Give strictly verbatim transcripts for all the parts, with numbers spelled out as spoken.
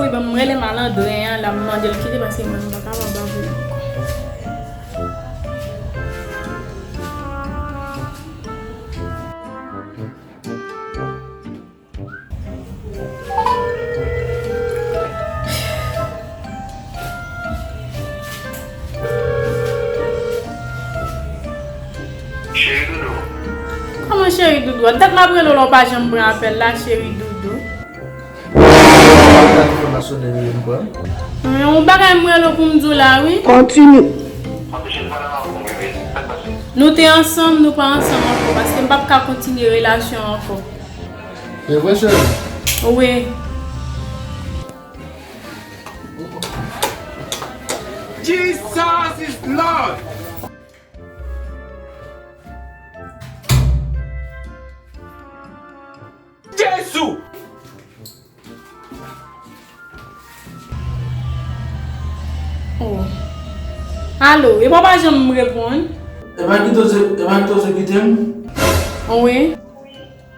Wi, ban m rele malandren an la, m mande l kite paske mwen m pa kapab avè l ankò. Cheri doudou. Kòman cheri doudou? Dat m ap rele w la, w pa janm pran apèl la, cheri doudou. Telefòn nan sonnen, wi, m pran. Men yon bagay m rele w pou m di w la, wi. Kontinye. Nou te ansanm, nou pa ansanm ankò, paske m p ap ka kontinye relasyon an ankò. Se vre, cheri? Wi. Jesus is Lord! Jezi! Oh. Alo, epa w pa janm reponn? Epa kite w se, epa kite w se kite m? Wi.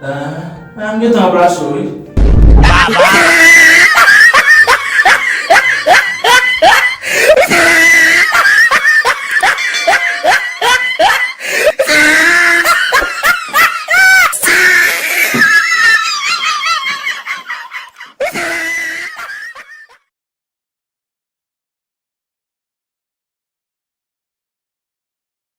Ah, ah, m gentan ranplase w, wi.